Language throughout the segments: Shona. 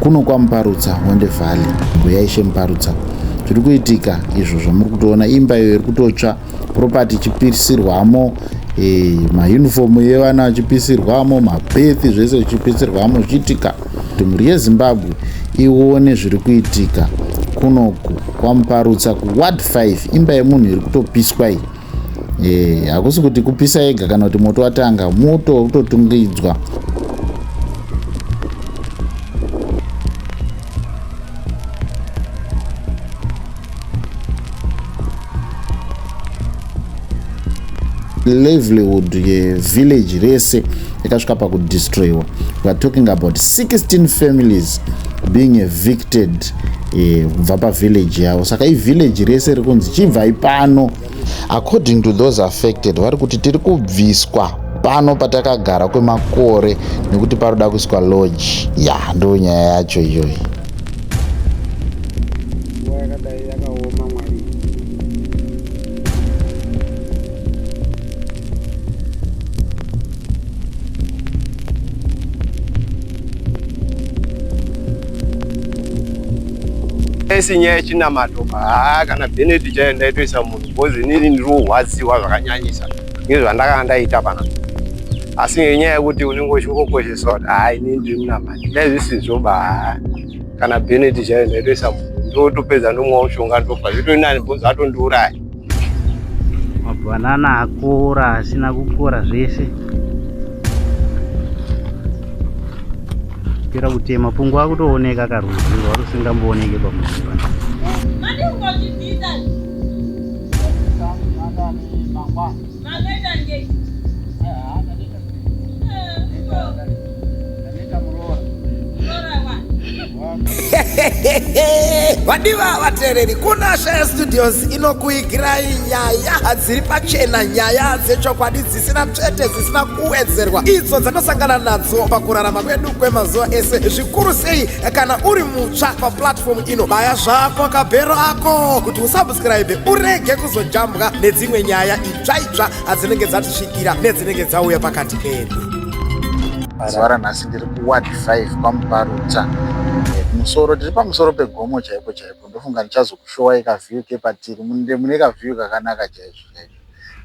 Kuno kwaMuparutsa, Honde Valley, mbuya Ishe Muparutsa. Zviri kuitika izvo zvamuri kutoona, imba iyo iri kutotsva, property ichipisirwamo, e, maunifomu evana achipisirwamo, mabhethi zvese zvichipisirwamo, zvichiitika kuti mhuri yeZimbabwe ione zviri kuitika kunoku kwaMuparutsa kuward 5 imba yemunhu iri kutopiswa iyi. Eh, hakusi kuti kupisa yega kana kuti moto watanga, moto wekutotungidzwa. Livelihood yevillage rese yakasvika pakudestroyiwa. We are talking about 16 families being evicted eh, kubva pavillage yavo. Saka ivillage rese riri kunzi chibvai pano. According to those affected, vari kuti tiri kubviswa pano patakagara kwemakore nekuti paroda kuiswa lodge. Ya, ndo nyaya yacho iyoyi. Nguva yakadai yakaoma Mwari. Esi nyaya yechinamato haa kana Bennett chaiyo ndaitoisa munhu because inini ndiri kurwadziwa zvakanyanyisa nezvandakanga ndaita pana asi ngenyaya yekuti unenge uchingokoshesa kuti haa inini ndiri munamati dai zvisizvo ba haa kana Bennett chaiyo ndaitoisa munhu ndotopedza ndomwa mushonga ndofa zvitori nani because atondiuraya. Mabhanana akora asina kukora zvese. Pera kutema pungu akutooneka karwizi rwarusingambooneke pamuzi pano. Vadiwa vateereri, kuna Shaya Studios inokuigirai nyaya dziri pachena, nyaya dzechokwadi dzisina tsvete, dzisina kuwedzerwa, idzo dzanosangana nadzo pakurarama kwedu kwemazuva ese, zvikuru sei kana uri mutsva paplatform ino. Baya zvako kabhero ako kuti usubscribe urege kuzojambwa nedzimwe nyaya itsva itsva adzinenge dzatisvikira nedzinenge dzauya pakati pedu. Zuva ranhasi ndiri kuward 5 kwaMuparutsa. Kumusoro tiri pamusoro pegomo chaipo chaipo. Ndofunga ndichazokushowai kaview kepatiri. Mune mune kaview kakanaka chaizvo chaizvo.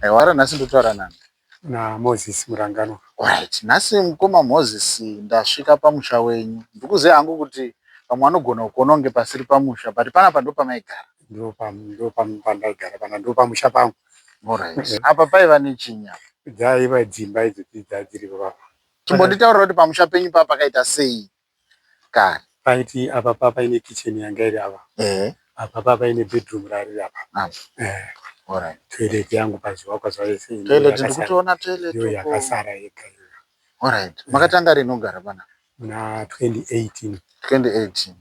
Aiwa ranhasi ndotaura nani? Na Moses Muranganwa. Alright, nhasi mukoma Moses ndasvika pamusha wenyu. Ndikuziva hangu kuti vamwe vanogona kuona kunge pasiri pamusha but panapa ndopamaigara. Ndopandaigara pana ndopamusha pangu. Alright. Apa paiva nechinyi apa? Dzaiva dzimba idzo dzadziripo papa. Chimbonditaurira kuti pamusha penyu papa pakaita sei kare? Paiti apa pa paine kitchen yanga iri apa. Eh. Apa pa paine bedroom rariri apa. Apa. Eh. Alright. Toilet yangu pazvivakwa zvayo sei. Toilet ndikutoona toilet. Ndiyo yakasara yega. Alright. Makatanga rini kugara panapa? Muna 2018. 2018.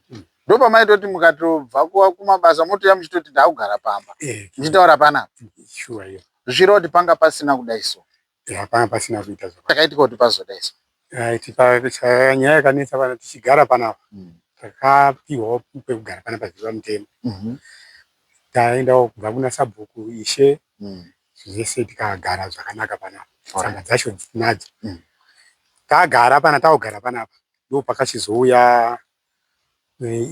Ndopamaitoti mukatobva kumabasa motouya muchitoti ndakugara pamba. Eh. Muchitaura panapa. Sure iyo. Zvichireva kuti panga pasina kudai so. Ya panga pasina kuita zvakanaka. Chakaitika kuti pazodai so. Right, pa nyaya yakanetsa pana tichigara panapa. Takapiwawo pekugara panapa zviri pamutemo. Taendawo kubva kuna sabhuku ishe zvese tikagara zvakanaka panapa. Tsamba dzacho tinadzo. Tagara pana taugara panapa ndopakachizouya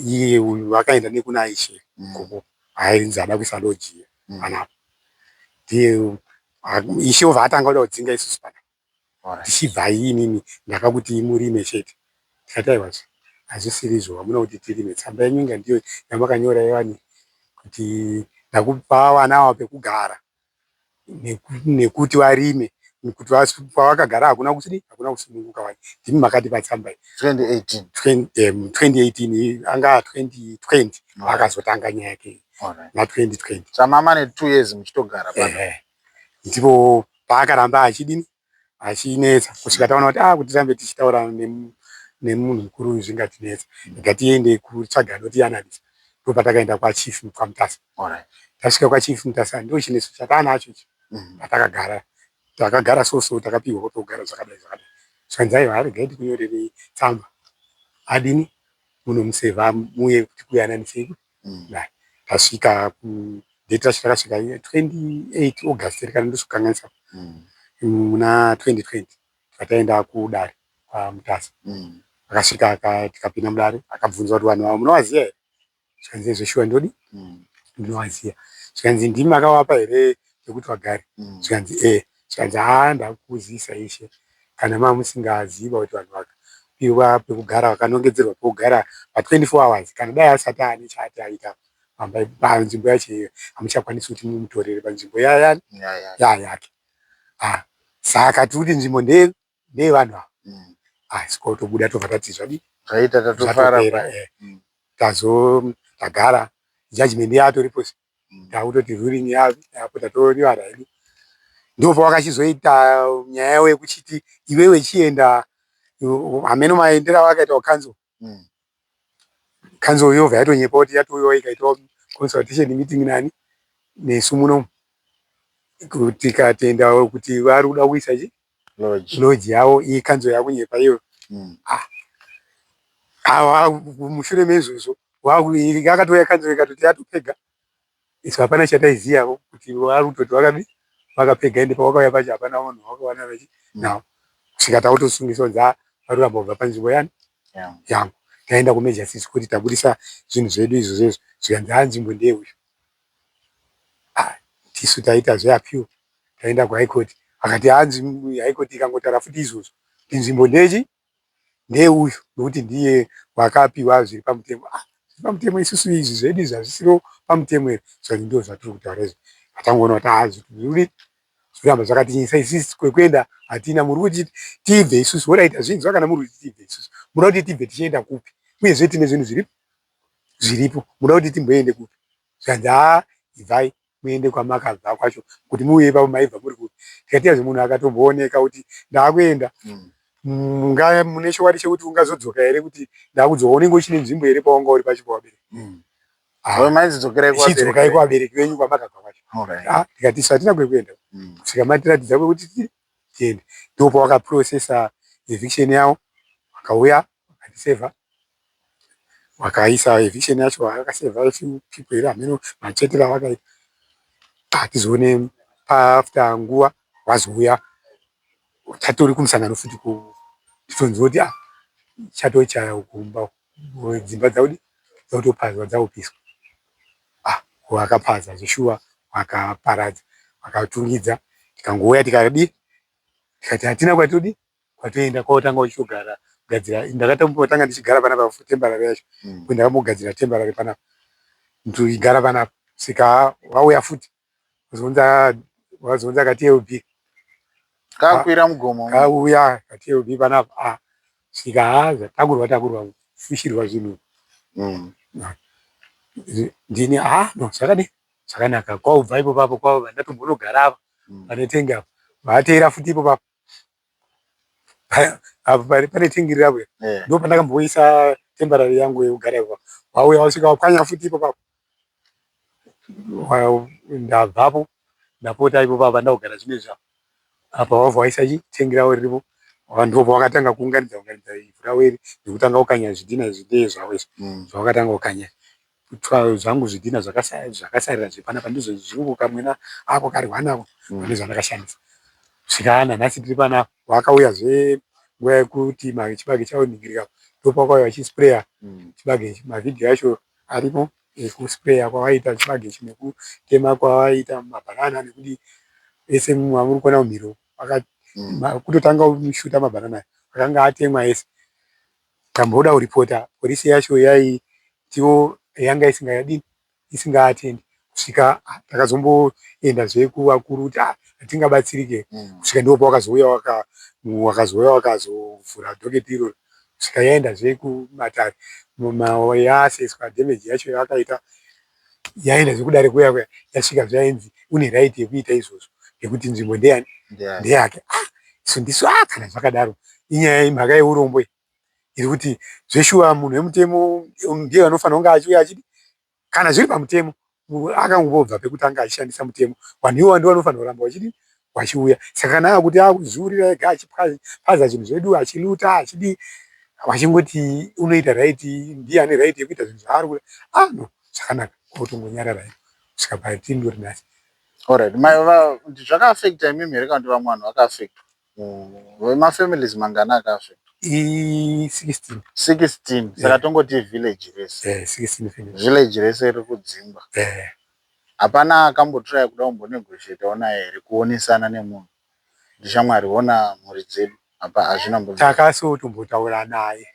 iye uyu akaenda nekuna ishe ikoko ainzi ada kuisa loji panapa. Ndiye ishe obva atanga kuda kudzinga isusu panapa. Tichibva inini ndakakuti murime chete. Tikati aiwa hazvisiri izvo hamuna kuti tirime. Tsamba yenyu inga ndiyo yamakanyora yevani kuti ndakupa vana ava pekugara nekuti varime nekuti pavakagara hakuna kusidi hakuna kusununguka wani ndimi makatipa tsamba iyi 2018 2018 anga 2020 akazotanga nyaya yake na 2020 Samama ne 2 years muchitogara pano. Ndipo paakaramba achidini achinetsa kusvika taona kuti ah kuti tirambe tichitaura nemunhu mukuru uyu zvingatinetsa rega tiende kutsvaga anotiyananisa ndopatakaenda kwachief kwaMutasa. Tasvika kwachief Mutasa ndo chinetso chataanacho ichi patakagara takagara so so takapiwa pekugara zvakadai zvakadai zvikanzi aiwa regai tikunyorerei tsamba adini munomusevha muye kuti kuyananisei Tasvika date racho takasvika 28 August here kana ndosikukanganisa muna 2020 tataenda kudare kwaMutasa. Akasvika tikapinda mudare, akabvunzwa kuti vanhu ava munovaziva here? Zvikanzi zveshuwa ndodi ndinovaziva. Zvikanzi ndimi makavapa here pekuti vagare? Zvikanzi ee. Zvikanzi haa ndakuzivisa ishe, kana mava musingaziva kuti vanhu vakapiwa pekugara, vakanongedzerwa pekugara pa 24 hours, kana dai asati ane chaati aita pamba panzvimbo yacho iyoyo, hamuchakwanisi kuti mumutorere panzvimbo yayani yayake. Ah, saka tiri kuti nzvimbo ndeyevanhu ava. Ah, sikotobuda tobva tati zvadii, zvaita tatofara. Zvatopera. Tazo tagara, judgment yatoripo, takutoti ruling yapo, tatorivara hedu. Ndipo pavakachizoita nyaya yavo yekuchiti iwewe chienda, hameno maendero avakaita kucouncil. Council yobva yatonyepa kuti yatouyawo ikaitawo consultation meeting nani, nesu munomu, tikatenda kuti vari kuda kuisa chi lodge. Lodge yavo iyi, council yakunyepa iyoyo. Ava mushure meizvozvo yakatouya council ikatoti yatopega. Isu hapana chataiziva kuti vari kutoti vakadi vakapega, ende pavakauya pacho hapana vanhu vakawana vachi nawo, kusvika takutosungiswa kunzi vari kuramba kubva panzvimbo yani yangu. Taenda kumagistrates kuti tabudisa zvinhu zvedu izvozvo izvo, zvikanzi haa, nzvimbo ndeyeuyu. Ah, tisu taita zveappeal, taenda kuHigh Court, akati haa, High Court ikangotaura futi izvozvo kuti nzvimbo ndechi ndeuyu nokuti ndiye wakapiwa zviri pamutemo. Ah, zviri pamutemo, isusu izvi zvedu izvi hazvisiro pamutemo here? Zvanzi ndo zvatiri kutaura izvi. Atangoona kuti haa, zviri zviramba zvakatinyisa, isusu kwekuenda hatina. Muri kuti tibve isusu, alright, zvinzwa, kana muri kuti tibve isusu, muda kuti tibve tichienda kupi? Uyezve tine zvinhu zviripo zviripo, muda kuti timboende kupi? Zvikanzi haa, ibvai muende kwamakabva kwacho. Kuti muuye ipapo maibva muri kupi? Tikati yazve munhu akatombooneka kuti ndaakuenda, munga mune chokwadi chekuti ungazodzoka here? Kuti ndakudzoka, unenge uchine nzvimbo here pawanga uri pacho pavabereki? Ah, maidzokerai? Chidzokai kuvabereki venyu kwamakabva kwacho. Ah, tikati isu hatina kwekuenda kusvika matiratidza kwekuti tiende. Ndipo pawakaprocessa eviction yavo, vakauya vakatisevha, vakaisa eviction yacho, vakasevha few people here, hameno machetero avakaita. Hatizoone after nguva wazouya, tatori kumusangano futi, titonzwa kuti ah, chatochaya kumba, dzimba dzaudi dzakutopazwa, dzakupiswa. Ah, vakapaza zveshuwa, vakaparadza, vakatungidza. Tikangouya tikadii, tikati hatina kwatodi kwatoenda, kwotanga uchitogara kugadzira. Ndakatombotanga ndichigara panapa temporary yacho, ndakambogadzira temporary panapa, ndoigara panapa. Sika wauya futi wazonza kaTLB. Kakwira mugomo. Kauya kaTLB panapa. Ah, svika ha, zvatakurwa takurwa, kufushirwa zvinhu. Ndini ah, no, zvakadii, zvakanaka. Kwaubva ipo papo kwabva ndatombonogara apa pane tengi apa, vateera futi ipo papo apo pane tengi rirapo, ndo pandakamboisa temporary yangu yekugara ipapo. Wauya wasvika wapwanya futi ipo papo. Ndabvapo, ndapota ipo papo pandakugara zvinezvi apa, apa wabva waisa chi tengi ravo riripo. Ndipo pawakatanga kuunganidza unganidza ivhu ravo iri nekutanga kukanya zvidhina. Izvi ndezvavo izvi zvawakatanga kukanya. Zvangu zvidhina zvakasarira zvepanapa ndizvo zviri kamwena ako karwanako pane zvandakashandisa kusvika nanhasi tiri panapa. Wakauyazve nguva yekuti chibage chaoningirika, ndopakauya vachispreya chibage ichi. Mavhidhiyo acho arimo ekuspreya kwavaita chibage ichi nekutema kwavaita mabhanana nekudii ese amuri kuona mumhiro. Kutotanga kushuta mabhanana aya akanga atemwa ese. Tamboda kuripota, polisi yacho yaitiwo yanga isingadini, isingaatendi, kusvika takazomboendazve kuvakuru kuti hatingabatsirike, kusvika ndipo pawakazouya, wakazouya wakazovhura docket iroro, kusvika yaendazve kumatare, yaaseswa damage yacho yavakaita, yaendazve kudare kuya kuya. Yasvika zvainzi une right yekuita izvozvo nekuti nzvimbo ndeyani? Ndeyake. Ah, isu ndisu ah, kana zvakadaro inyaya imhaka yeurombo iyi iri kuti zveshuwa munhu wemutemo ndiye anofanira kunge achiuya achidi kana zviri pamutemo. Akangobva pekutanga achishandisa mutemo, vanhu ivo ndivo vanofanira kuramba vachidi vachiuya. Saka kana akuti akuzviurira ega, achipaza zvinhu zvedu, achiluta, achidii, vachingoti unoita right, ndiye ane right yekuita zvinhu zvaari kuda. Ah, no, zvakanaka kwakutongonyarara kusvika patindori nhasi. Alright, zvakaafecta imimi here kana kuti vamwe vanhu vakaafectwa? Vemafamilies mangani akaafectwa? I16. 16 saka tongoti village rese. Eh, 16 village. Village rese riri kudzingwa. Eh. Hapana akambotraya kuda kumbonegotiatawo naye here kuonesana nemunhu kuti shamwari hona mhuri dzedu apa hazvina mbo Takasotombotaura naye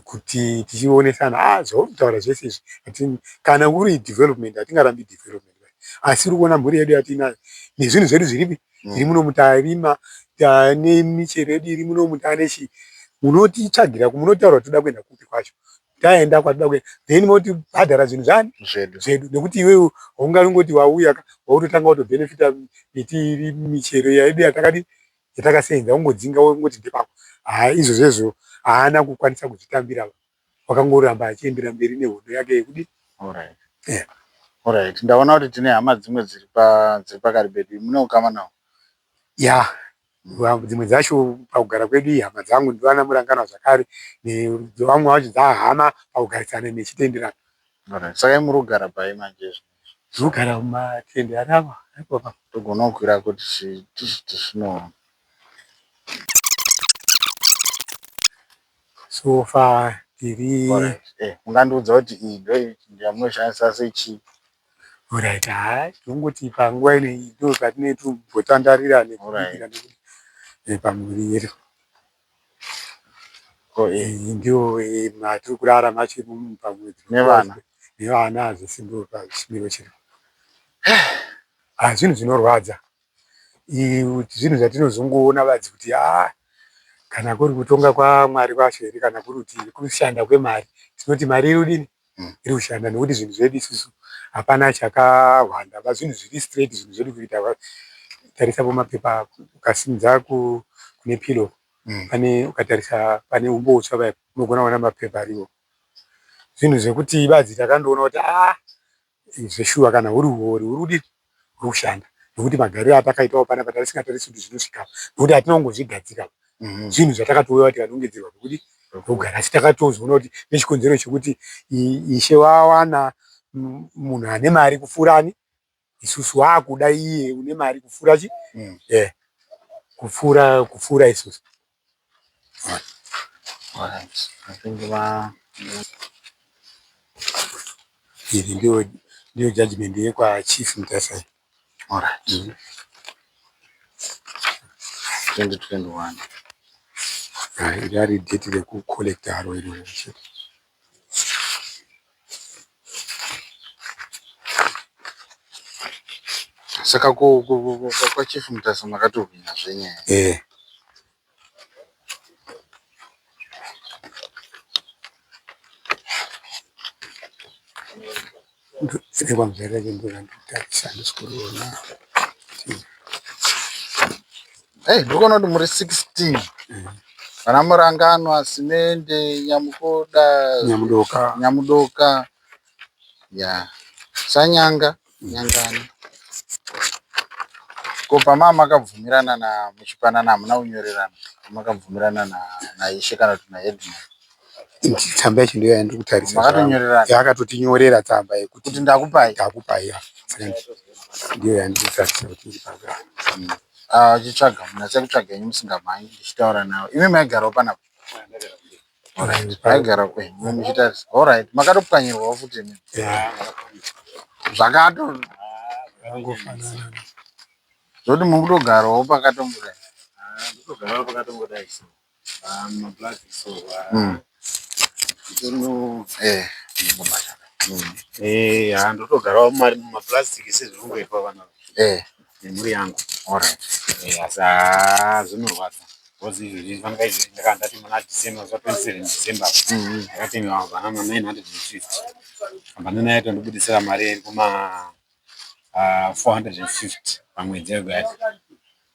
kuti tichionesana ah zvauri kutaura zvese izvi ati kana uri development hatingarambi development asi uri kuona mhuri yedu yatiinayo nezvinhu zvedu zviripi zviri munomu tarima tane michero yedu iri munomu tane chii munotitsvagira munotaura kuti toda kuenda kupi kwacho taenda kwatoda kuenda then motibhadhara zvinhu zvani zvedu zvedu nekuti iwewe haungarongoti wauya ka wautotanga watobhenefita miti iri michero yedu yatakadi yatakasenza wongodzinga wongoti ndepako haa izvozvo izvo haana kukwanisa kuzvitambira wakangoramba achiendera mberi nehondo yake yekudi Alright. Yeah. Alright. Ndaona kuti tine hama dzimwe dziri pa dziri pakati pedu. Mune ukama nawo? Ya dzimwe dzacho pakugara kwedu ihama dzangu ndivana muranganwa zvakare nevamwe vacho dzahama pakugarisana nechitenderano. Alright. Saka imi muri kugara pai manje izvi? Ndiri kugara mumatende ari apa ipapo. Togona kukwirako tichinoona. So far tiri Alright. Eh, mungandiudza kuti iyi ndo yamunoshandisa sechii? Alright, haa tinongoti panguva ino iyi ndo patinenge tombotandarira nekubikira nekuti pamhuri yedu. Ko eh, Iyi ndiyo matiri kurara macho imomo pamwedzi. Nevana? Nevana zvese ndo pachimiro chiri. Ah, zvinhu zvinorwadza. Zvinhu zvatinozongoona badzi kuti haa kana kuri kutonga kwaMwari kwacho here kana kuri kuti kushanda kwemari tinoti mari iri kudini iri kushanda nekuti zvinhu zvedu isusu hapana chakahwanda ba zvinhu zviri straight zvinhu zvedu kuita tarisa pamapepa ukasimudza kune pillow pane ukatarisa pane umbo utsva paya unogona kuona mapepa aripo zvinhu zvekuti badzi takandoona kuti aa zveshuwa kana huri huori huri kudini huri kushanda nekuti magariro atakaitawo panapa tatisingatarisi kuti zvinosvika nekuti hatina kungozvigadzira zvinhu zvatakatouya tikanongedzerwa pekuti pekugara asi takatozoona kuti nechikonzero chekuti ishe wawana munhu ane mari kupfuura ani isusu waakuda iye une mari kupfuura chi eh kupfuura kupfuura isusu. Alright. I think va Iri ndiyo ndiyo judgment yekwa Chief Mutasa iyi. Alright. 2021. Ah, iri ari date rekucollecta haro iro chete. Saka kwaChief Mutasa makatohwina zvenyaya. Eh. Rekwamzvere racho ndorandikutarisa handisi kuriona. Hey, ndiri kuona kuti muri 16. Vana Muranganwa, Simende, Nyamukoda, Nyamudoka. Nyamudoka. Ya. Sanyanga, Nyangani. Ko pama makabvumirana na muchipanana hamuna kunyorerana. Makabvumirana na naIshe kana kuti naHeadman. Tsamba yacho ndiyo yandiri kutarisa. Makatonyorerana. Yakatotinyorera tsamba yekuti Kuti ndakupai. ndakupai ya. Saka ndiyo yandiri kutarisa kuti iri papa. Ah, achitsvaga munhu asi kutsvaga henyu musingamhanyi ndichitaura nawe. Imi maigarawo panapa. Alright. Maigara eh, imi muchitarisa. Alright, makatopwanyirwawo futi imi. Eh, Zvakato zvakangofanana. zvoti mukutogarawo pakatombodai. Ndotogarawo pakatongodai so. Ah, mumapurazi so. Eh. Eh, ah, ndotogarawo mumapurasitiki sezvinongoitwa vana Eh, nemhuri yangu. alright. Eh, asi haa zvinorwadza because izvozvi fanga izvi ndakanga ndati muna December zuva 27 December ndakatenga banana 950 banana yacho ndobudisira mari iri kuma 450 pamwedzi yega yega.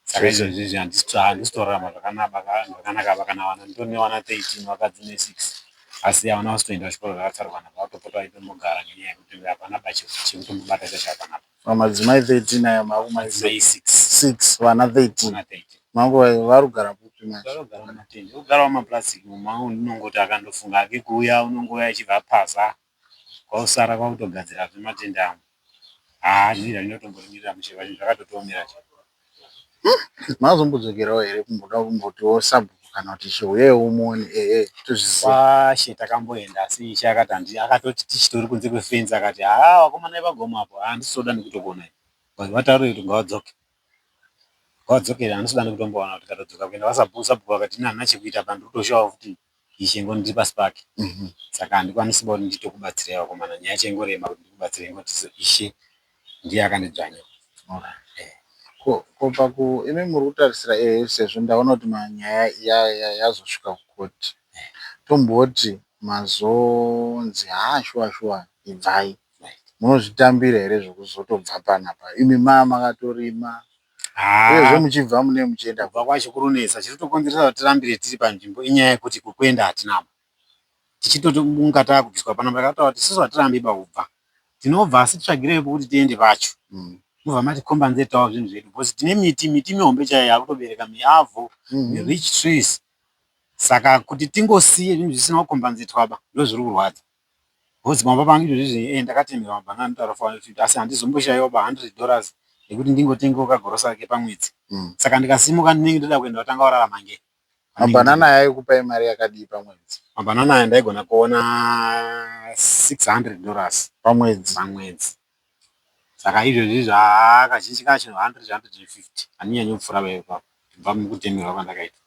Saka izvozvi izvi handisi kutorarama zvakanaka apa kana vana nditori nevana 13 vakadzi ne6 asi havana kuzotoenda kuchikoro zvakatsarukana vakatopota vachitombogara ngenyaya yekuti hapana chekutombobata chacho hapana. Madzimai 13 aya makumadzimai Madzimai 6 6 vana 13. vana 13. Mangu varikugara kupi manje? Varikugara mumatende, varikugara mumapurasitiki umu unongoti akandofunga hake kuuya unongouya achibva apaza kwausara kwakutogadzira matende amwe. Haa inini handinotomborimirira mushe zvinhu zvakatotiomera chaizvo. Mazombodzokerawo here kumboda kumbotiwo sabhuku kana kuti ishe uyewo muone ehe tozviziva. Kwashe takamboenda asi ishe akati handi akatoti tichitori kunze kwefenzi akati haa vakomana vepagomo apo handisi toda nekutokuonai vataure kuti ngavadzoke ngavadzokere handisi kuda nekutomboona kuti tikatodzoka kuenda kwasabhuku sabhuku akati ini handina chekuita apa ndiri kutoshawa futi ishe ngoni ndiri pasi pake mhm. saka handikwanisi ba kuti nditokubatsirai vakomana nyaya yacho ingorema kuti ndikubatsirei ngoti ishe ndiye akandidzvanya eh. Ko paku imi muri kutarisira ehe sezvo ndaona kuti manyaya yazosvika kukoti tomboti mazonzi haa shuwa shuwa ibvai munozvitambira here zvekuzotobva panapa imi maa makatorima uyezve muchibva mune muchienda kubva kwacho kurunetsa chiri kutokonzeresa kuti tirambire tiri panzvimbo inyaya yekuti kwekuenda hatinamo tichitoti unga taakubviswa panapa takataura kuti isusu hatirambi pakubva tinobva asi titsvagirewo pekuti tiende pacho mm. mobva mati kombanzetawo zvinhu zvedu because tine miti miti mihombe chaiyo yakutobereka miavho mm. mirich trees saka kuti tingosiye zvinhu zvisina kukombanzetwaba ndozviri kurwadza Because pamba pangu izvozvi eh, ndakatemerwa mabhanana anotaura 450 asi handizomboshayiwa pa 100 dollars ekuti ndingotengewo kagorosa ke pamwedzi. Mm. Saka ndikasimuka ndinenge ndoda kuenda kutanga kurarama nge. Mabhanana aya aikupai mari yakadii pamwedzi? Mabhanana aya ndaigona kuona 600 dollars pamwedzi. Pamwedzi. Saka izvozvi zva kazhinji kacho 100 150 handinyanyi kupfuura ipapo kubva mukutemerwa kwandakaita.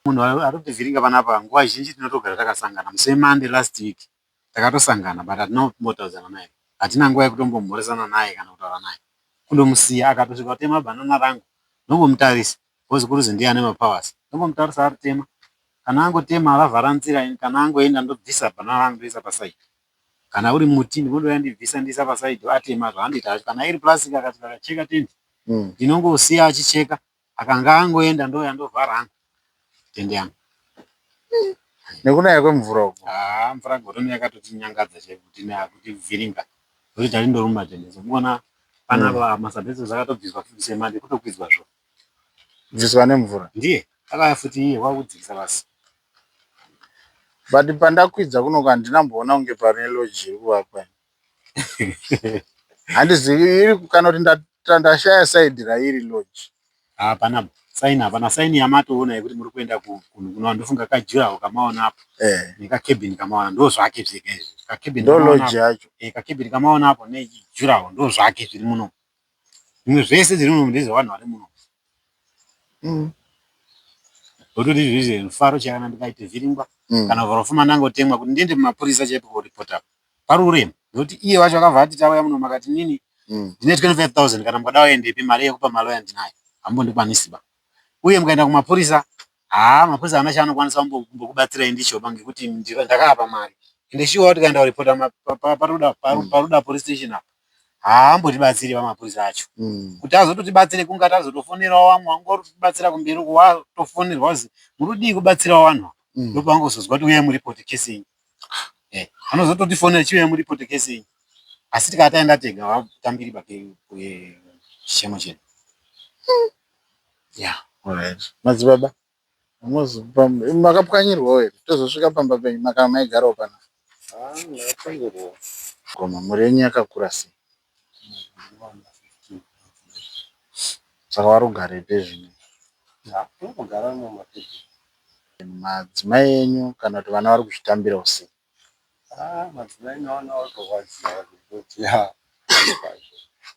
Munhu ari kutivhiringa panapa nguva zhinji tinotogara takasangana. Musi weMonday last week takatosangana but hatina kumbotaudzana naye. Hatina nguva yekutombomhoresana naye kana kutaura naye. Kundomusiya akatosvika kutema banana rangu ndongomutarisa because kuruzi ndiye ane mapowers. Ndongomutarisa aritema. Kana angotema avavhara nzira kana angoenda ndobvisa banana rangu ndoisa paside. Kana uri muti ndinondouya ndibvisa ndiisa paside atema zvaandoita zvacho. Kana iri plastic akasvika akacheka tende ndinongosiya achicheka Akanga angoenda ndouya ndovhara hangu tende yangu. Nekunaya kwemvura uku. Ah, mvura gore rino yakatotinyangadza chaiko kuti kutivhiringa. Zvekuti tati tende. Sokuona panapa mm. masabhesi zvakatobviswa futi semande kutokwidzwa zvo. Bviswa nemvura. Ndiye akauya futi iye kwakudzikisa basi. But pandakwidza kunoku handina mboona kunge pane lodge iri kuvakwa. Handizivi iri kana kuti ndashaya side rairi lodge. Hapana sign hapana sign yamatoona yekuti muri kuenda kunhu kuno ndofunga kajuraho kamaona apo eh. nekakebhini kamaona ndo zvake zvega izvi kakebhini ndo lodge yacho eh, kakebhini kamaona apo nejuraho ndo zvake zviri muno zvimwe zvese zviri muno ndezvevanhu vari muno mm. Ndototi izvizvi rufaro chakana ndikaite vhiringwa mm. kana vharofuma ndangotemwa kuti ndiende mumapurisa chaipo koripota pari urema nekuti iye wacho akabva ati tauya muno makati nini mm. ndine 25000 kana mukada waendepi mari yekupa maloya ndinayo hambondikwanisi ba uye mukaenda kumapurisa haa mapurisa haana chaanokwanisa kumbokubatsirai ndicho ba ngekuti ndakaapa mari ende shuwa tikaenda kuripota paruda mm. paruda police station apa haambotibatsiri vamapurisa acho mm. kuti azototibatsire kunge tazotofonerawo vamwe vangotibatsira kumberi uko watofonerwa kuzi muri kudii kubatsirawo vanhu mm. ndopavangozozwa kuti uyai muripoti kesi yenyu Eh, anozototifonera chiuya muripote kesi yenyu asi tikati taenda tega vatambiri bake chichemo chedu. Yeah. Alright. Madzibaba makapwanyirwawo here tozosvika pamba penyu maka maigarawo pana ah, ndakapwanyirwa goma mhuri yenyu yakakura sei saka wari kugarepi zvino unogara mumakebhini Madzimai enyu kana kuti vana vari kuzvitambirawo sei? Ah, madzimai nevana vari kurwadziwa zvekuti ya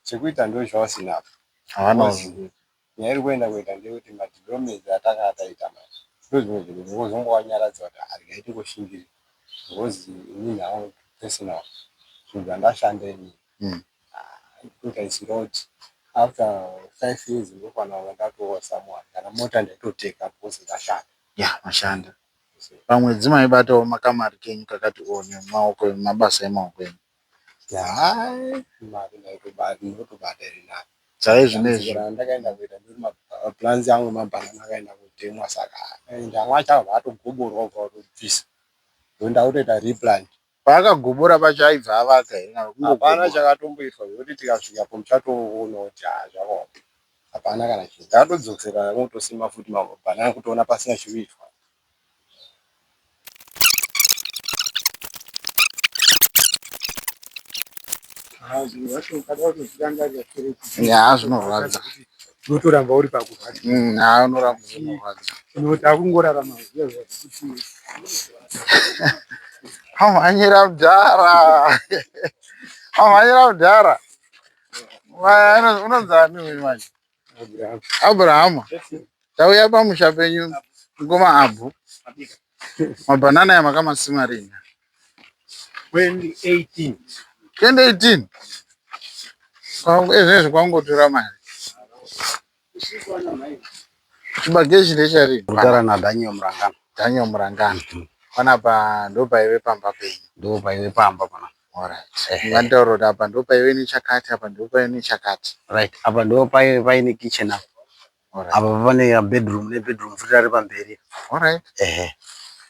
chekuita ndochavasina apa. Havanawo zvekuita. Nyaya iri kuenda kuita ndeyekuti madevelopments atanga taita manje ndozvimwe zvinhu zvingozongovanyaradza kuti ah, regai tingoshingirira because inini hangu personal zvinhu zvandashanda inini mm. Kuita road after 5 years ndofanira kunge ndatowa someone kana mota ndaitoteka because ndashanda. Yeah, mashanda. Pamwedzi maibatawo makamari kenyu kakati o nemaoko mabasa emaoko enyu. Yeah, mari ndaitobata ndinotobata iri nani. Chaizvinezvi. Ndakaenda kuita ndiri maplans angu emabhanana akaenda kutemwa saka ndamwe acho akabva atogoborwa kubva kutobvisa. Ndoenda kutoita replant. Paakagobora pacho aibva avaka here kana kungogobora? Hapana chakatomboitwa zvekuti tikasvikapo muchatoona kuti haa zvakaoma. Hapana kana chinhu. Takatodzokera kutosima futi mabhanana kutoona pasina chiri kuitwa. Zvinhu zvacho ukada kutozvirangarira stereki. Ya, zvinorwadza. Unotoramba uri pakurwadza. Ha, unoramba zvinorwadza. Tinoti akungorarama zviya zviya zvekuti Amhanyira mudhara. Amhanyira mudhara. Unonzi ani uyu manje? Abrahama. Tauya pamusha penyu mukoma Abhu. Mabhanana aya makamasima rini? 2018. 2018? Ezvinezvi kwangotora mari. Chibage ichi ndecharini? Kutaura naDaniel Murangana. Daniel Murangana. Panapa ndopaive pamba penyu. Ndopaive pamba pana. Alright. Unganditaurira kuti apa ndopaive nechakati, apa ndopaive nechakati. Right. Apa ndopaive paine kitchen apa. Alright. Apa pane bedroom nebedroom futi rari pamberi. Alright. Ehe.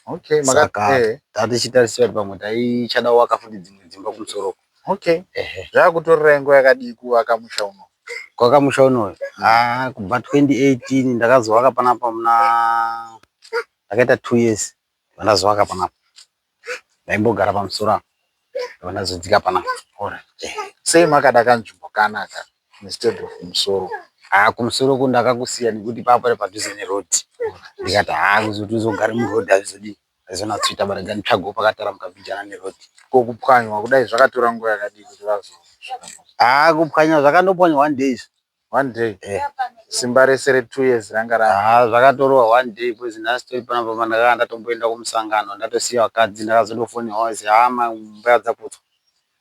Okay, Saka eh. tatichitarisira kuti pamwe taichada kuvaka futi dzimwe dzimba kumusoro uko. Okay. Ehe. Zvakutorerai nguva yakadii kuvaka musha uno? Kuvaka musha unoyu? Ah, kubva 2018 ndakazovaka panapa muna ndakaita 2 years ndazovaka panapa. Ndaimbogara pamusoro apa ndobva ndazodzika panapa. Alright. Sei makada kanzvimbo kanaka instead of kumusoro? Haa kumusoro uko ndakakusiya nekuti paa pari padhuze neroad. Ndikati haa kuzoti uzogare muroad hazvizodii hazvizonatsoita but rega nditsvagewo pakataramuka mbijana neroad. Ko kupwanywa kudai zvakatora nguva yakadii kuti vazosvika? Haa kupwanywa zvakandopwanywa one day izvi. One day? Eh. Simba rese re 2 years ranga ra. Haa zvakatorwa one day because nhasi tori panapa pandakanga ndatomboenda kumusangano ndatosiya vakadzi ndakazotofonerwa kuzi haa mbuya dzaputswa.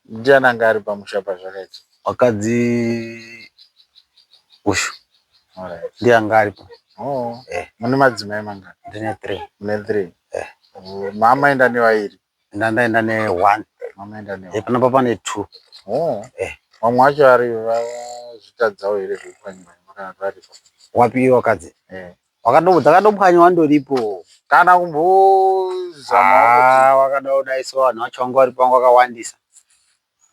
Ndiani anga ari pamusha pazvakaita? Wakadzi uyu Alright. ndiye anga aripo. Oh. Eh. Mune madzimai mangani? Ndine 3. Mune 3. Eh. Oh, mamaenda nevairi? Ndandaenda ne 1. Mamaenda ne 1. Eh, panapa pane 2. Oh. Eh. Vamwe vacho vari vazvitadzawo here zvekupwanywa kana kuti varipo? Wapi iye wakadzi? Eh. Dzakadopwanywa ndoripo. Kana kumbozama Ah, wakada kudai so vanhu vacho vanga varipo vanga vakawandisa.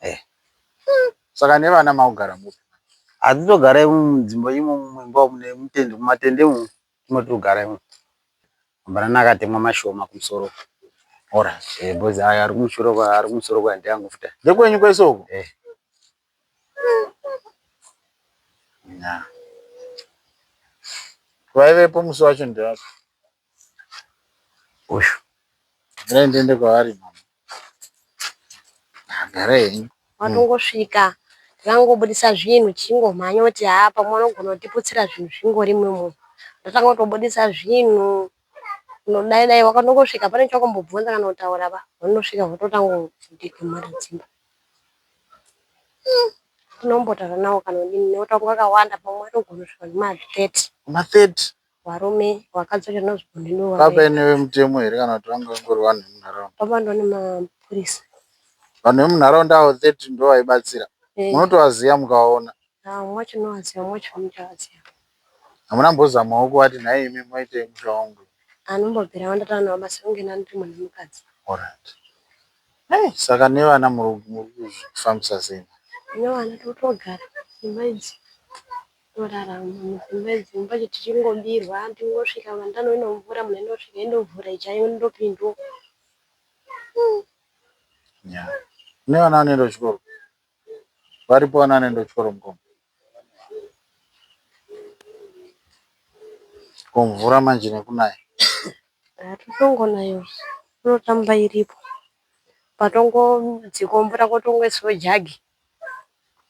Eh. Saka nevana makugara mupi? Hatitogara mudzimba imomo muimba umu nemutende mumatende umu ndimo tirikugara imomo. Mabhanana akatemwa mashoma kumusoro. Alright. Eh, because aya ari kumusoro kwa ari kumusoro kwa ndeangu futi. Ndekwenyu kwese uko? Eh. Yeah. Vaivepo musi wacho ndevapi? Uyu. Mirai ndiende kwavari mama. Garai henyu. Watongosvika takangobudisa zvinhu tichingomhanya kuti haa pamwe vanogona kutiputsira zvinhu zvingori imomo. Ndatanga kutobudisa zvinhu unodai dai wakandongosvika pane chawakumbobvunza kana kutaura pa vanondosvika vototanga kutigumara dzimba. Tinombotaura navo kana kudini nekuti vanga vakawanda pamwe vaitogona kusvika nema 30. Ma 30? Varume vakadzi vacho ndinozobvunza Papaine vemutemo here kana kuti vanga vangori vanhu vemunharaunda? Papa nemapurisa. Vanhu vemunharaunda avo 30 ndovaibatsira. Eh. Munotovaziva mukaona. Vamwe vacho ndinovaziva vamwe vacho handichavaziva. Hamuna mbozamawo kuvati nhai imi moitei musha wangu? Anombobvira ndatanga navo basa kunge ndandiri munhu wemukadzi. Alright. Hey, saka nevana muri kuzvifambisa sei? Nevana totogara dzimba idzi torarama mudzimba idzi mumba tichingobirwa tingosvika vandanoina mvura munhu indosvika indovhura ichaiyo indopindwa. Yeah. Nevana vanoenda kuchikoro? Varipo vana vanoenda kuchikoro mukoma? Ko mvura manje nekunaya? Hatitongonayo inotamba iripo patongodzikawo mvura kotongoiswa jagi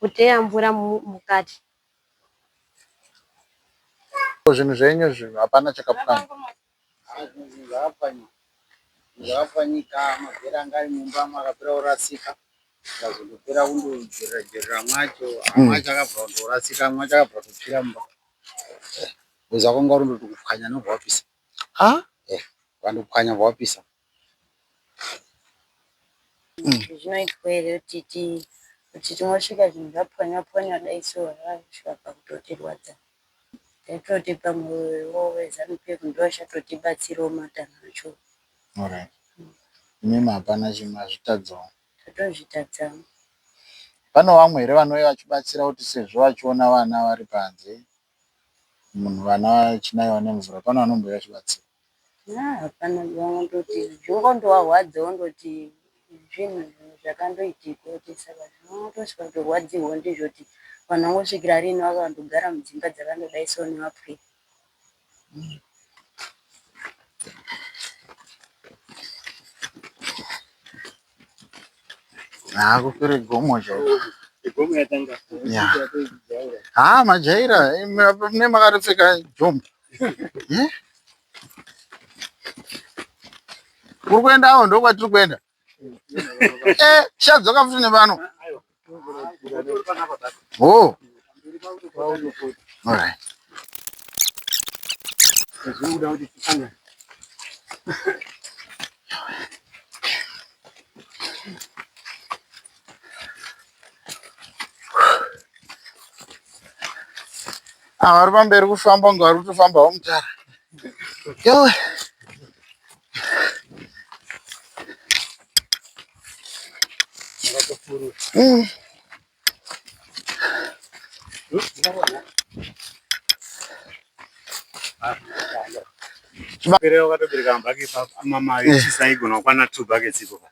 kuteya mvura mukati. Zvinhu zvenyu izvi hapana chakapwanywa. Zvakapwanywa. Zvakapwanyika mabhera anga ari mumba akapera kurasika. Akazondopera kundojerera jerera mwacho. Amwe acho akabva kundorasika amwe acho akabva kutotsvira mumba. Because wakanga uri kundoti kupwanya nobva wapisa. Ah? Eh, ukandopwanya bva wapisa. Zvinoitwa here kuti kuti tingosvika zvinhu zvapwanywa pwanywa dai so zvakasvika pakutotirwadza. Taitoti pamwewo veZanu PF ndivo vachatotibatsirawo matanho acho. Alright. Imimi hapana chimwe mazvitadzawo. Tatozvitadza. Pane vamwe here vanouya vachibatsira kuti sezvo vachiona vana vari panze munhu vana vachinaiwa nemvura pane vanombouya vachibatsira? Hapana vamwe ndoti zvingondovarwadzawo ndoti zvinhu zvakandoitika kuti saka zvinotosvika kutorwadziwa ndizvo kuti vanhu vangosvikira rini vakandogara mudzimba dzakandodai so nemapurisa. Haa kukwira gomo chaiko. Haa majaira mune makatopfeka jombo. Eh? Kuri kuenda awo ndokwatiri kuenda. Eh, chadzoka futi nepano. Oh. All right. Ah, vari pamberi kufamba kunge vari kutofambawo mutara. Yowe.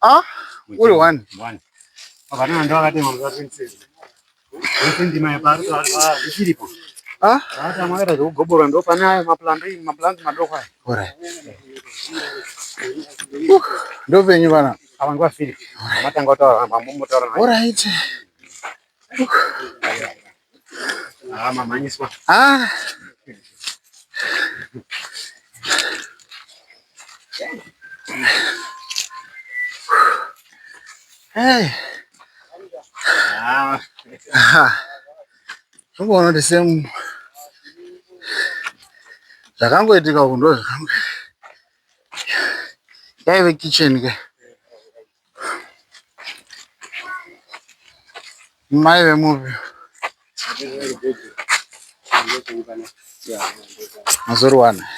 Ah, uri one. Ah? Alright. Ndopenyu vana. Alright. Ah. Hey. Ah. Zvingoona kuti same zvakangoitika uku ndo zvakango yaive kitchen ke mai vemupi mazori wana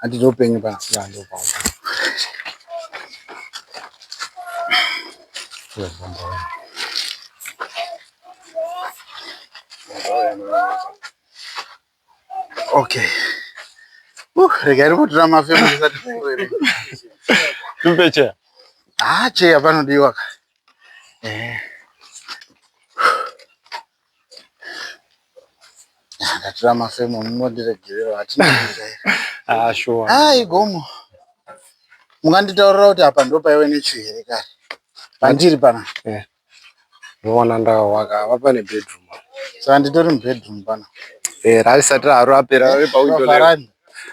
handiti upenyu pa Okay. Regai ndimbotora mafemo ndisati ndaverenga. Tupe cheya. Ah, cheya panodiwa ka. Eh. Ah, Ndatora mafemo munondiregerera hatina kujaira. Ah, sure. Ah, igomo. Munganditaurira kuti apa ndopaiwe nechu here kare? Pandiri pana. Eh. Ndoona ndakawaka apa pane bedroom. Saka nditori mubedroom pana. Eh, rarisati rapera rari pa window level. Pavaranda.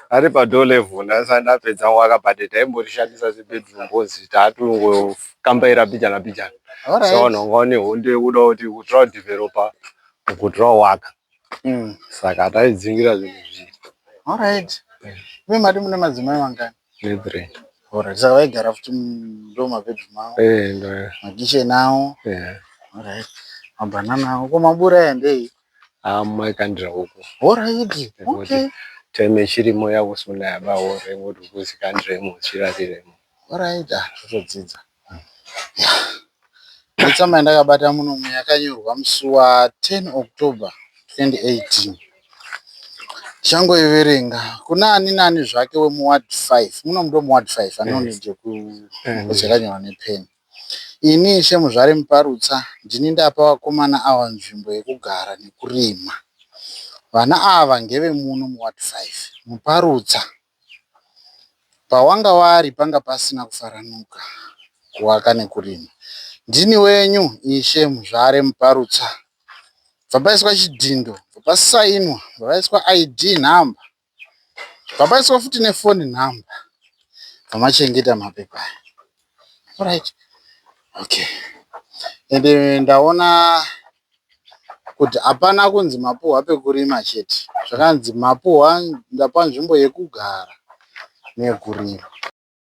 Rari pa door level ndasati ndapedza waka but taimborishandisa sebedroom because tatongokambaira bijana bijana. Alright. So vanhu vanga vane hondo yekuda kuti kutora developer kutora waka. Saka taidzingira zvinhu zviri. Alright. Imi mati mune madzimai mangani? Ne3. Alright. Saka vaigara futi ndo mabedroom avo. Eh, ndo. Makitchen avo. Eh. Alright. Mabanana avo. Ko mabura aya ndei? Ah, maikandira huku. Alright. Okay. Time yechirimo yakusuna yabawo rengoti kuzikandiremo chirariremo. Alright. Ah, totodzidza. Netsamba yandakabata muno yakanyorwa musi wa 10 October 2018. Tichangoiverenga. Kuna ani nani zvake wemuward 5. Muno mundo muward 5 anonid yakanyorwa nepeni. Ini Ishe Muzvare Muparutsa ndini ndapa vakomana ava nzvimbo yekugara nekurima. Vana ava ngevemuno muward 5. Muparutsa. Pawanga wari panga pasina kufaranuka kuwaka nekurima. Ndini wenyu Ishe Muzvare Muparutsa. Bva paiswa chidhindo, bva pasainwa, bva paiswa ID number, bva paiswa futi nefoni number. Bva machengeta mapepa aya. Alright. Okay. Ende ndaona kuti hapana kunzi mapuhwa pekurima chete. Zvakanzi mapuhwa ndapa nzvimbo yekugara neyekurima.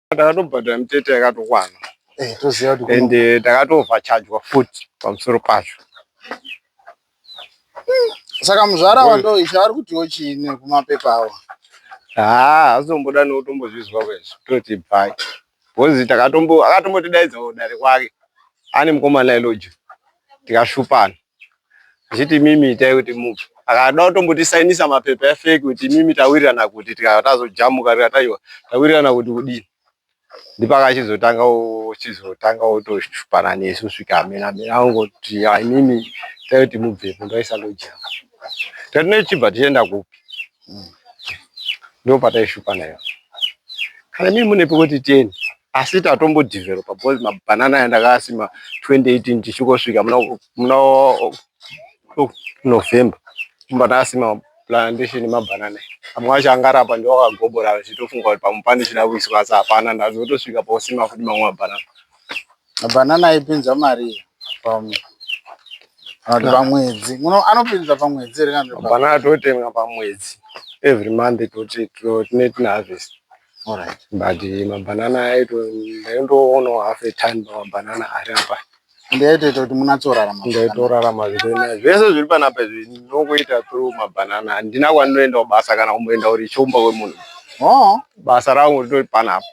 Takatobhadhara mitete yakatokwana. Eh, toziva kuti Ende takatoovhachajwa futi pamusoro pacho. Saka muzvara wando ishe ari kutiwo chii nekumapepa awo? Haa, azomboda nekutombozvizwa kwezvo. Toti bhai. Because takatombo akatombotidaidza kudare kwake. Ane mukomana Elojo. Tikashupana. Achiti imimi itai kuti mubve. Akada kutombotisainisa mapepa efeki kuti imimi tawirirana kuti tikatazojamuka tikati aiwa tawirirana kuti kudini. Ndipakachizotanga chizotanga otoshupana nesu kusvika amene amene angoti imimi taiti mubvepo ndaisa loji yangu. Tatinochibva tichienda kupi? Ndopataishupana ipapo. Kana imimi mune pekuti tiende asi tatombodhivheropa because mabhanana aya ndakaasima 2018 tichingosvika muna muna November ndakasima plantation yemabhanana amwe acho anga arapa ndiwo akagobora ndichitofunga kuti pamwe pane chida kuiswa asi hapana ndazotosvika pakusima futi mamwe mabhanana. Mabhanana aipinza mari pamwe kana kuti pamwedzi anopinza pamwedzi here kana mabhanana totenga pamwedzi every month toti tine tine harvest. Alright. But mabhanana aito ndaindoonawo half a ton pamabhanana ari apa. Ndaitoita kuti munatsorarama. Ndaitorarama zviri zvese zviri panapa izvi ndinongoita through mabhanana. Handina kwandinoenda kubasa kana kumboenda uri chomba kwemunhu. Oh. Basa rangu ritori panapa.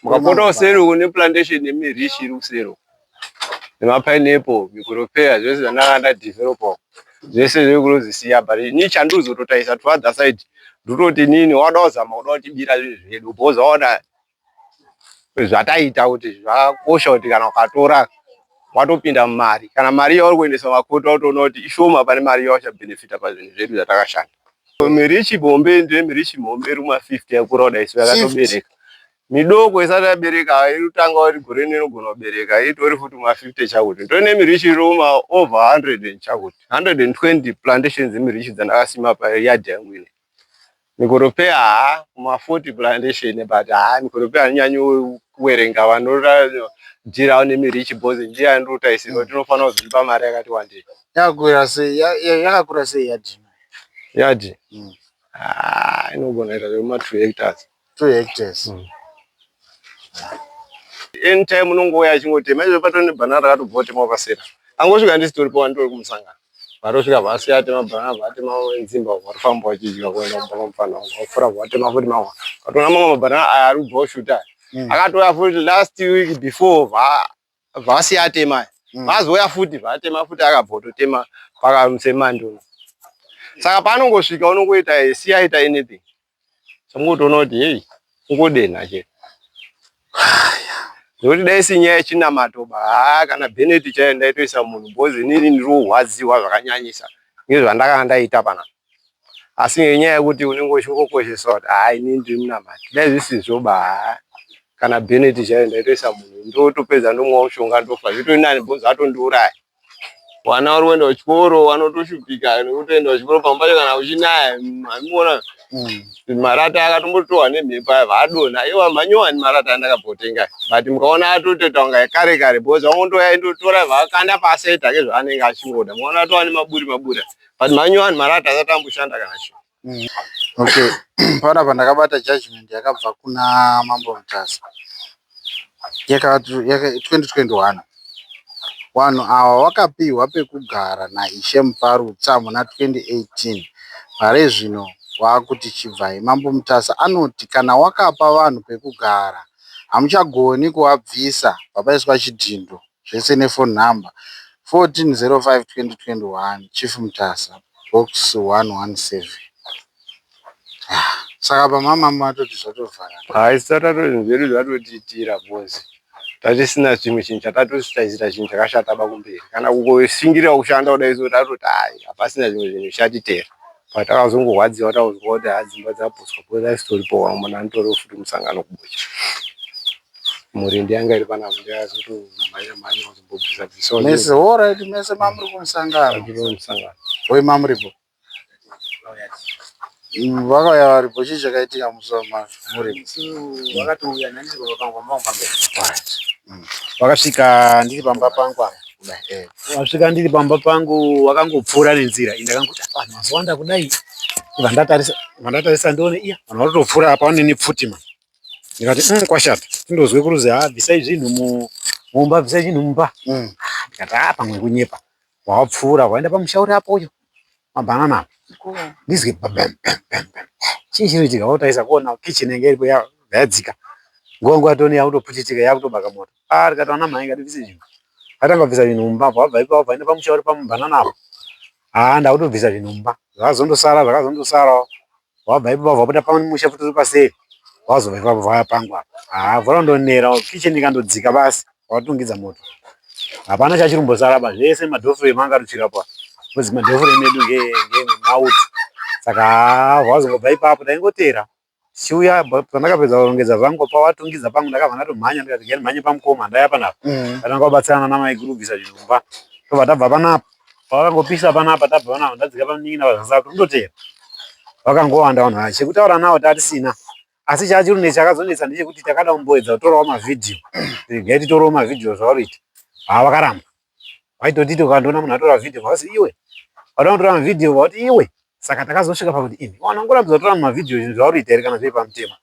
Mukapota kuseri uko neplantation yemirishi iri kuseri uko. Nemapineapple, mikoropea zvese zvandanga ndadevelopa zvese zviri kunozisiya but ini chandizototarisa to other side ndototi inini wada kuzama kuda kutibira zvinhu zvedu because waona zvataita kuti zvakakosha kuti kana ukatora watopinda mumari kana mari yauri kuendesa makoti watoona kuti ishoma pane mari yauchabhenefita pazvinhu zvedu zvatakashanda mirichi hombe ndiye mirichi hombe iri kuma 50 yakura kudai so yakatobereka midoko isati yabereka iri kutanga iri gore rino inogona kubereka itori futi kuma 50 chakuti ndone mirichi iri kuma over 100 and chakuti 120 plantations dzemirichi dzandakasima payard yangu ine Mikoropeya haa kuma 40 plantation but haa mikoropeya handinyanyi kuverenga vanodhirawo nemirichi because ndiye andinotarisirwa kuti tinofanira kuzondipa mari yakati wandei. Yakakura sei yakakura sei yadhi? Yadhi? Mm. Ah, inogona kuita zvekuma 2 hectares. 2 hectares. Mm. Anytime unongouya achingotema izvo patori nebhanana rakatobva kutemwa pasera. Angosvika ndisitoripo wandori kumusangano. Vatosvika vasiya atema bhanana vatema nzimba vatofamba vachidya kuenda kumba kwamufana wangu vapfuura vatema futi mamwe. Vatoona mamwe mabhanana aya ari kubva kushuta. Mm. Akatouya futi last week before va vasiya atema aya. Mm. Vazouya futi vatema futi akabva kutotema pakasemanduna. Saka paanongosvika unongoita siya aita anything. Chamungotoona kuti heyi kungodenha chete. Nekuti dai isi nyaya yechinamato ba haa kana Bennett chaiyo ndaitoisa munhu because inini ndiri kurwadziwa zvakanyanyisa ngezvandakanga ndaita panapa. Asi ngenyaya yekuti unenge uchingokoshesa kuti haa inini ndiri munamati dai zvisizvo ba haa kana Bennett chaiyo ndaitoisa munhu ndotopedza ndomwa mushonga ndofa zvitori nani because atondiuraya. Vana vari kuenda kuchikoro vanotoshupika nekutoenda kuchikoro pamwe pacho kana kuchinaya handiona mm. marata akatombotohwa nemhepo aya vaadonha iwa manyowani marata andakabhotenga but mukaona atotoita kunga ekare kare because vangondouya indotora vakanda pasi aita ke zvaanenge achingoda mukaona atova nemaburi maburi but manyowani marata asati amboshanda kana chii Mm. Okay, panapa ndakabata judgment yakabva kuna Mambo Mutasa yaka 2021. Vanhu ava vakapihwa pekugara naIshe Muparutsa muna 2018. Pari zvino vakuti chibvai. Mambo Mutasa anoti kana wakapa vanhu pekugara hamuchagoni kuvabvisa papaiswa chidhindo zvese nephone number 1405 2021 Chief Mutasa box 117 ah, saka pamama matoti zvatovharana hayi satato zvedu zvatotiitira bozi tatisina chimwe chinhu chatatositaisira chinhu chakashata ba kumberi kana kungosingirira kushanda kudai so tatoti hayi hapasina chimwe chinhu chatitera but takazongorwadziwa takuzwa kuti haa dzimba dzaputswa because aisitoripo wangu mwana anotoriwo futi musangano kubocha murindi yanga iri panapa ndakazotomhanya mhanya kuzombobvisa bvisa mese alright mese mamuri kumusangano kumusangano oi mamuripo mm, vakauya varipo chii chakaitika musi wamuripo vakatouya nandiri pamba pangu pamba pamberi mm. vakasvika ndiri pamba pangu apa eh. vasvika ndiri pamba pangu vakangopfuura nenzira indakangoti ah, vanhu vazowanda kudai vandatarisa vandatarisa ndione iya vanhu vatotopfuura apa vanene pfuti ma ndikati mm, kwashata tindozwe kuruzi ha bvisai zvinhu mumba bvisai zvinhu mumba mm. ah, ndikati ha pamwe kunyepa wawapfuura waenda pamusha uri apo uyo mabhanana apo ndizwe chii chinoitika wotarisa kuona kitchen yange iripo yadzika nguva nguva toni yakutoputitika yakutobaka moto ah ndikati ana mhai ngatibvise zvinhu atanga kubvisa zvinhu mumba wabva ipapo vaenda pamusha uri pamubhanana apo haa ndakutobvisa zvinhu mumba zvakazondosara zvakazondosarawo Wabva ipapo wabuda pamusha futi uri paseri. Vazobva ipapo vauya pangu apa. Haa mvura ndonera kitchen ikandodzika basi watungidza moto. Hapana chachirumbosara ba zvese madhofuremu anga atotsvira pa. Because madhofuremu edu ngeemauti. Saka haa vazongobva ipapo taingotera. Tichiuya pandakapedza kurongedza zvangu pawatungidza pangu ndakabva ndatomhanya ndikati gani mhanye pamukoma ndaya panapa. Ndatanga kubatsirana namaiguru kubvisa zvinhu mumba. Tobva tabva panapa. Pavakangopisa panapa tabva panapa ndadzika pamunin'ina vazanza kundotera. Vakangowanda vanhu ava chekutaura navo tatisina. Asi chachiri chakazonetsa ndechekuti takada kumboedza kutorawo mavhidhiyo. Regai titorewo mavhidhiyo zvauri kuita. Haa vakaramba. Vaitotiti ukandoona munhu atora vhidhiyo vauti iwe. Vada kutora mavhidhiyo vauti iwe. Saka takazosvika pakuti imi vanhu vangorambidza kutora mavhidhiyo zvinhu zvauri kuita here kana zviri pamutemo.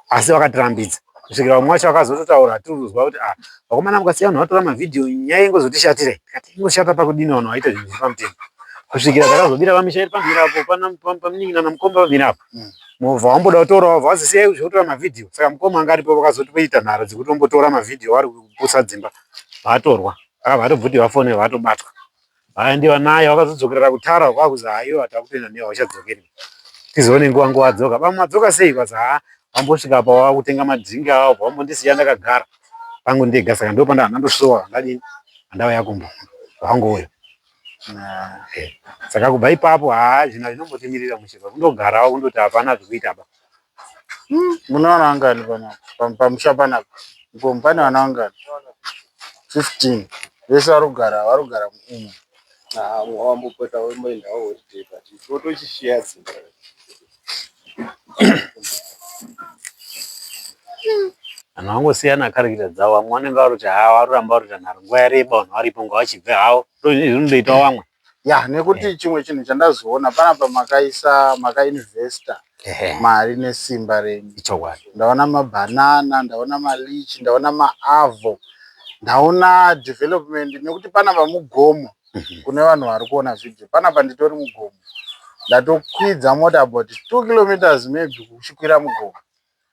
Asi vakatirambidza kusvikira vamwe vacho vakazototaura tiri kuzwa kuti ah vakomana mukasiya vanhu vatora mavhidhiyo nyaya ingozotishatirei. Tikati ingoshata pakudini vanhu vaita zvinhu zviri pamutemo. Kusvikira takazobira vamisha iri pamhiri apo pamunin'ina namukomba pamhiri apo. Movha wamboda kutora wabva wazi siyai zvekutora mavhidhiyo. Saka mukoma anga aripo vakazotoita nharo dzekutombotora mavhidhiyo vari kuputsa dzimba. Vatorwa. Akabva atobvutirwa foni vatobatwa. Vaendiwa naye vakazodzokerera kutara kwakuzi haiwa takutoenda newe hauchadzokeri. Tizoone nguva nguva adzoka. Vamwe madzoka sei kwazi haa vambosvika apa wakutenga madringi awo vambondisiya ndakagara pangu ndega saka ndopanda handandosvowa ndadini handauya kumba wangouya. Saka kubva ipapo haa zvinhu hazvinombotimirira mushe kundogarawo kundoti hapana zvekuita ba. Mune vana vangani panapa pamusha panapa mkomo pane vana vangani 15 vese vari kugara vari kugara umu Wambopota wamboendawo holiday but totochishiya dzimba. Vanhu vangosiyana karekita dzavo vamwe vanenge vari kuti haa varuramba vari kuita nharo nguva yareba vanhu varipo ngavachibve havo ndozvinotoitawo vamwe. Ya nekuti chimwe chinhu chandazoona panapa makaisa makainvesta mari nesimba renyu. Ichokwadi. Ndaona mabanana, ndaona malichi, ndaona maavho, ndaona development nekuti panapa mugomo kune vanhu vari kuona video panapa nditori mugomo. Ndatokwidza mota about 2 kilometers maybe kuchikwira mugomo.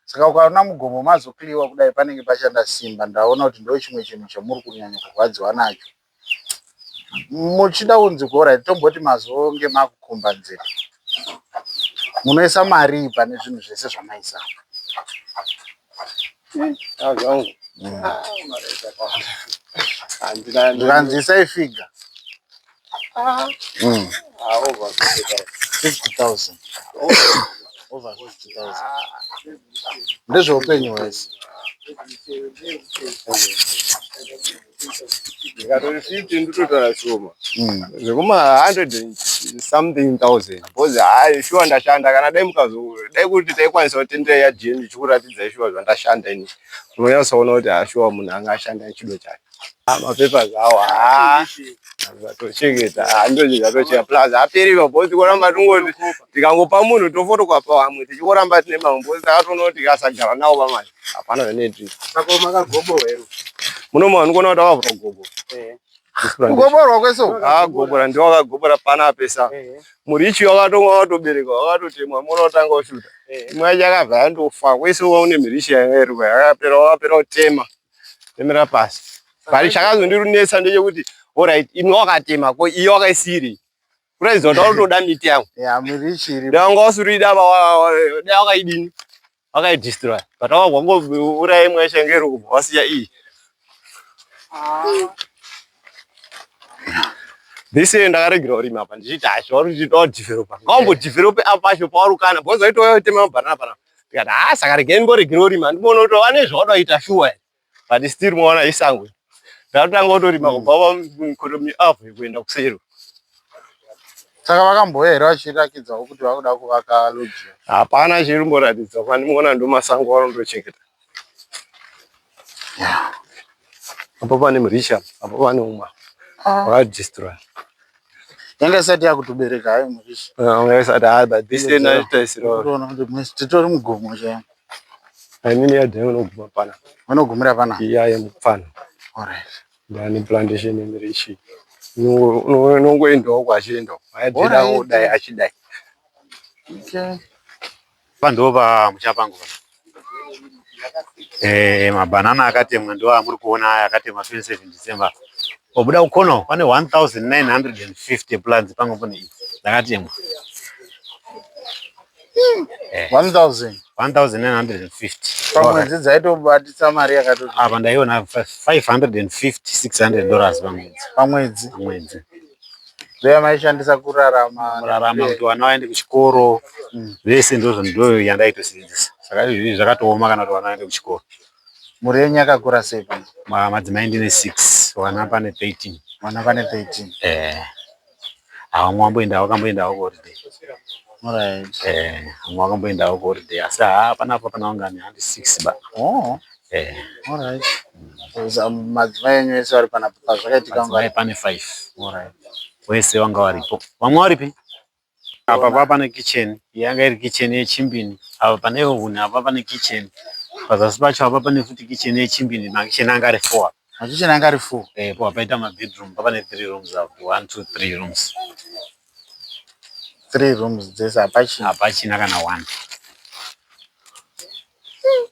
Saka ukaona mugomo mazokliwa kudai panenge pashanda simba. Ndaona kuti ndochimwe chinhu chamuri kunyanya kurwadziwa nacho. Muchida kunzi alright tomboti mazonge makukombanzira. Munoisa marii pane zvinhu zvese zvamaisa? Zvangu. Zvikanzi isai figure. Over 50,000. Over 50,000. Ndezveupenyu hwese. Ndikatori 50 ndototora shoma. Zvekuma 100 and something thousand. Because hayi shuwa ndashanda kana dai mukazo dai kuti taikwanisa kutendera yadhi yenyu ndichikuratidzai shuwa zvandashanda ini. Unonyatsoona kuti haa shuwa munhu anga ashanda chido chake. Mapapers awo haa zvatochengeta haa ndozvo zvatochengeta plus aperi because tikoramba tingoti tikangopa munhu tofotokwapa vamwe tichikoramba tine mamwe because takatoona kuti tikasagara nawo vamwe hapana zvinoitika. Saka makagoborwa here? Muno munhu kuona kuti akavhura gogo. Kugoborwa kwese uku? Ah, gobora ndiwo akagobora pana pesa. Murichi wakatonga wakatobereka wakatotemwa muona kutanga kushuta. Imwe yacho yakabva yandofa kwese une mirichi yanga iri yakapera wakapera kutema. Temera pasi. But chakazondirunetsa ndechekuti alright imwe wakatema ko iyo wakaisiri. Kuratidza kuti wautoda miti yangu. Ya mirichi iri. Dai wanga usiri ida dai wakaidini. Wakaidestroy. But wangouraya imwe yacho yanga iri kubva wasiya iyi. This year ndakaregera kurima apa ndichiti hasha vari kuti todevelopa. Ngaumbodevelope apa pacho pauri kana because waitouya kutema mabhanana panapa. Ndikati haa saka regai ndimboregera kurima ndimboona kuti vane zvavada kuita shuwa here. But still maona isango. Ndakatanga kutorima kubva pamukotomi apo kuenda kuseri. Saka vakambouya here vachirakidzawo kuti vakuda kuvaka lodge? Hapana chiri kumboratidza kwandinoona ndomasango avanondochengeta. Apo pane murisha, apo pane umwe. Wakadestroy. Yanga isati yakutobereka hayo murisha. Yanga isati hayi but this year ndaitaisira. Unoona kuti mwesi titori mugomo chaiwo. I mean yadhi inoguma pana. Vanogumira pana? Iya yemupfana. Alright. Ndani plantation yemirishi. Unongoendawo kwachiendawo. Ayadhira kudai achidai. Okay. Pa ndo pamusha pangu pa. Eh, mabhanana akatemwa ndo amuri kuona aya akatemwa 27 December. Obuda kukona pane 1950 plants pangu pane idzi dzakatemwa. 1000. 1950 pamwedzi dzaitobatisa mari yakatoti apa ndaiona 550 600 dollars pamwedzi pamwedzi pamwedzi ndoyamaishandisa kurarama kurarama kuti vana vaende kuchikoro zvese ndozvo ndo yandaitosenzesa saka izvi zvakatooma kana kuti vana vaende kuchikoro mhuri yenyu yakakura sei pano madzimai ndine 6 vana pane 13 vana pane 13 eh vamwe vamboenda vakamboendawo kuholiday Alright. eh vamwe vakamboendawo kuholiday asi haa panapa pana vangani handi 6 ba Oh, eh alright. Madzimai enyu ese vari panapa pazvakaitika madzimai pane 5 Alright. wese vanga varipo vamwe varipi apa pa pane kitchen yanga iri kitchen yechimbini apa pane huni apa pane kitchen pazasi pacho apa pane futi kitchen yechimbini makitchen anga ari 4 Makitchen anga ari 4. eh po paita mabedroom pa pane 3 rooms apo 1 2 3 rooms 3 rooms dzese hapachina. Hapachina kana 1.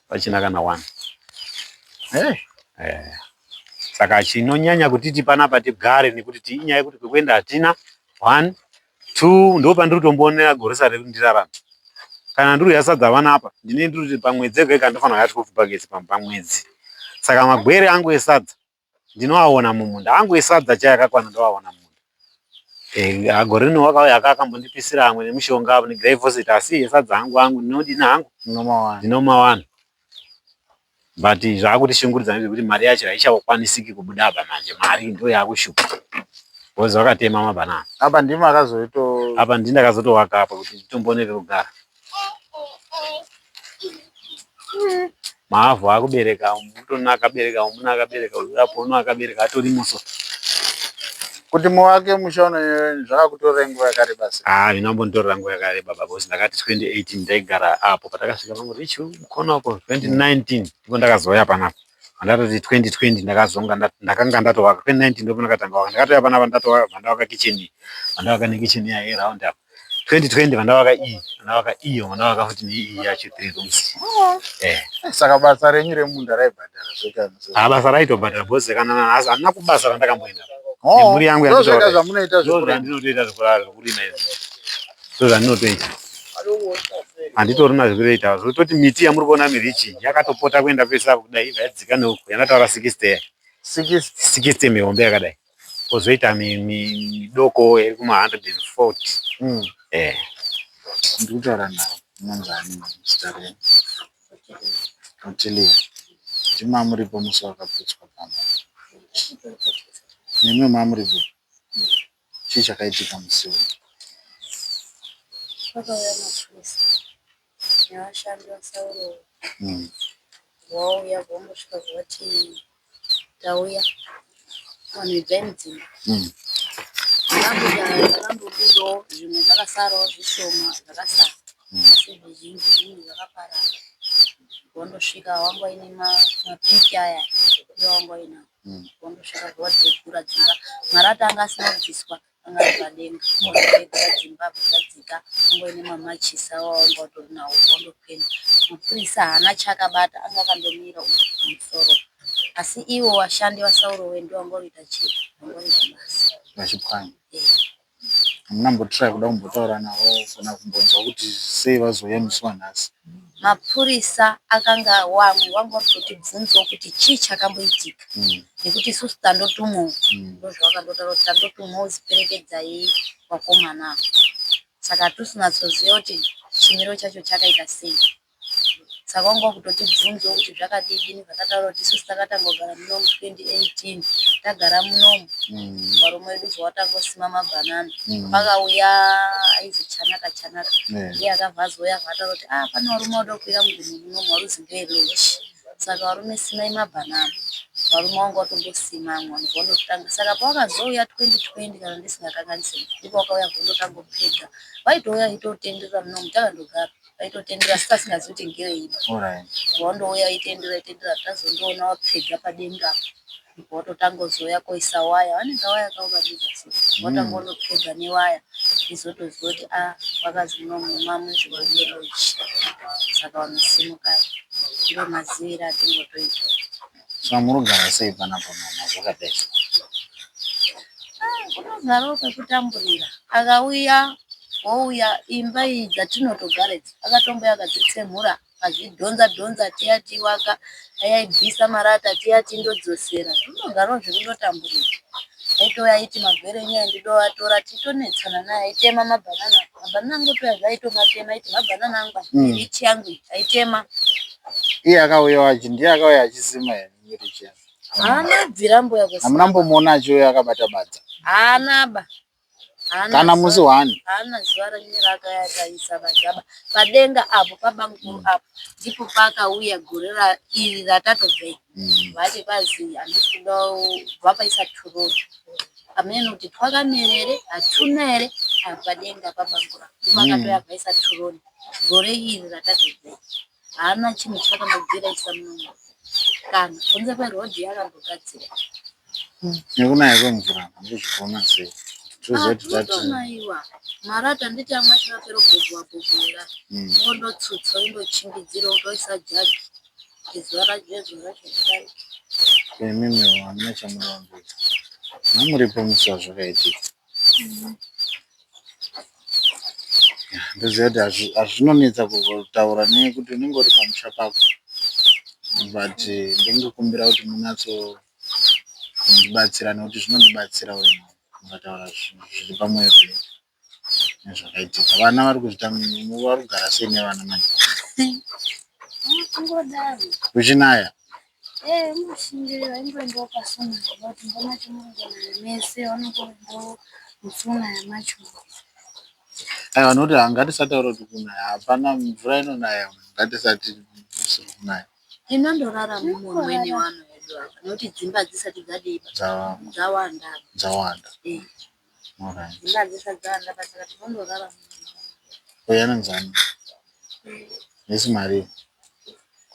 Pachina kana 1. Hey. Eh. Saka chinonyanya kutiti panapa tigare nekuti inyaya yekuti kwekuenda hatina 1 2 ndo pandiri kutomboonera goresa rekuti ndirarame. Kana ndiri kudya sadza panapa ndine ndiri kuti pamwedzi ega ega ndofanira kudya 12 buckets pamwedzi. Saka magwere angu esadza ndinoaona mumunda angu esadza chaiyo akakwana ndoaona mumunda. Eh, gore rino wakauya akambondipisira amwe nemushonga apo neglyphosate asi esadza angu angu ndinodini hangu Ndinomawana. Ndinomawana. But zvakutishungurudza ndezvekuti mari yacho haichakwanisiki kubuda apa manje mari ndo yakushupa because vakatema mabhanana. Apa ndimi makazoito Apa ndini ndakazotovaka apa kuti nditombone pekugara. Maavhu akubereka mutoni akabereka mumuna akabereka uyu apo uno akabereka atori muso. Kuti muvake musha uno zvakakutorerai nguva yakareba sei? Ah, zvinombonditorera nguva yakareba baba because ndakati 2018 ndaigara apo patakasvika pangoti chu mukona uko 2019 ndipo ndakazouya panapa. Pandatoti 2020 ndakazonga ndakanga ndatovaka 2019 ndipo ndakatanga waka ndakatouya panapa ndatovaka ndavaka kitchen vandavaka nekitchen iya yeround apa 2020 vandavaka iyi vandavaka iyo vandavaka futi neiyi yacho 3 rooms. Eh. Saka basa renyu remunda raibhadhara zvega? Ah, basa raitobhadhara because kana nanhasi handina kubasa randakamboenda. Oh, Nemhuri yangu ndozvega yandinotaura. zvamunoita Ndozvo zvekurima. zvandinotoita zvekurara zvekurima izvi. Ndozvo zvandinotoita. Handitorina zvekutoita. Zvototi miti yamuri kuona mirichi yakatopota kuenda pese apo kudai ibva yadzika neuku yandataura 60 iya. 60. 60 mihombe yakadai. Kozoita midoko iri kuma 140. Eh. Ndiri kutaura naye munonzi ani zita renyu? Otilia. Ndimi mamuripo musi wakaputswa pamba. Nemwi mamuripo. Chii chakaitika musi uyu? Pakauya mapurisa nevashandi vaSauro Mm. vauya vongosvika voti tauya vanhu ibvai mudzimba. Zvakabuda zvakambobudawo zvimwe zvakasarawo zvishoma zvakasara asi zvizhinji zvimwe zvakaparara. Vondosvika wanga uine mapiki aya ndiwo wanga uinawo. Vondosvika vodzegura dzimba. Marata anga asina kubviswa anga ari padenga. Vodzegura dzimba bva dzadzika wanga uine mamachisi awo awanga utori nawo vondopenya. Mapurisa haana chaakabata anga akandomira uku kumusoro. Asi ivo vashandi vaSauro ndivo vanga voita chii? Vanga voita basa. Vachipwanya. Eh. Hamuna kumbotry kuda kumbotaura navo kana kumbonzwa kuti sei vazouya musi wanhasi? Mapurisa akanga wamwe vanga vari kutotibvunzawo kuti chii chakamboitika nekuti isusu tandotumwawo ndozvavakandotaura kuti tandotumwawo ziperekedzai vakomana ava. Saka hatisi kunyatsoziva kuti chimiro chacho chakaita sei. Saka vanga vakutotibvunzawo kuti zvakadini zvakataura kuti isusu takatanga kugara munomu 2018 tagara munomu varume vedu bva vatangosima mabhanana. Pakauya aizi Chanaka Chanaka ndiye akabva azouya akabva ataura kuti ah pane varume vanoda kukwira mugomo munomu varuzi ngeveloji. Saka varume simai mabhanana. Varume vanga vatombosima amwe vanhu vondotanga. Saka pavakazouya 2020 kana ndisingakanganisi ndipo vakauya vondotanga kupega. Vaitouya vaitotenderera munomu takandogara. Vaitotendera asi tasingazivi kuti ngevei. Alright. Vandouya vaitendera vaitendera tazondoona vapfega padenga apo. Vototanga kuzouya koisa waya. Vanenge waya kavo padhuze so. Votanga kundopfega newaya. Tizotoziva kuti ah vakazi munomu mamunzvimbo yeloji. Saka vanhu simukai. Ndiwo maziviro atingotoita. Saka munogara sei panapa mama zvakadai? Kunogarawo pekutamburira. Akauya wouya imba iyi dzatinotogara idzi akatombouya akadzitsemura. Mazvidhonza dhonza tiya tiwaka ayaibvisa marata tiya tindodzosera tinogarawo zvekundotambura aitouya aiti magwere enyu aya ndidoatora titonetsana naye aitema mabhanana mabhanana angu toya zvaitomatema aiti mabhanana angu aya mirichi yangu iyi aitema Iye akauya wachi ndiye akauya achisima here mirichi yake? Haana kubvira mbuya kusima. Hamuna mbomuona achiuya akabata badza? Haana ba. Haana Kana musi one? Haana zuva rimwe raakauya akaisa badza ba. Padenga apo pabamukuru apo ndipo paakauya gore ra iri ratatobva iri. Vati kwazi handisi kuda vapaisa turori. Hameno kuti twakamera here hatuna here apa padenga pabamukuru apo ndipo akatouya akaisa turori gore iri ratatobva iri. Haana chinhu chaakambobvira aisa munomu kana kunze kweroad yaakambogadzira. Nekunaya kwemvura mukuzvigona sei? Toziva kuti tati Kutonaiwa marata handiti amwe acho akapera kubhobhowa bhobhowa ungondotsutsa wondochingidzira wotoisa jagi kuti zuva racho zuva racho ridarike. Imimi hamuna chamunoda kuita. Mamuripo musi wazvakaitika. Ndoziva kuti hazvinonetsa kutaura nekuti unenge uri pamusha pako but ndingokumbira kuti munyatso kundibatsira nekuti zvinondibatsira wena mukataura zviri pamwoyo penyu nezvakaitika. Vana vari kuzvita vari kugara sei nevana manje? Kungodaro. Kuchinaya? Eh, inoshingirira ingoendawo pasina kuti mbona chimurungonaya mese vanongoendawo musunaya macho. Aiwa nokuti ngatisataura kuti kunaya hapana mvura inonaya ngatisati kusiri kunaya. Inondorara mumwe wano vedu ava nokuti dzimba dzisati dzadii dzawanda. Dzawanda. Eh. Alright. Dzimba dzisati dzawanda saka tinondorara. Uyu anonzi ani? Hesi Maria.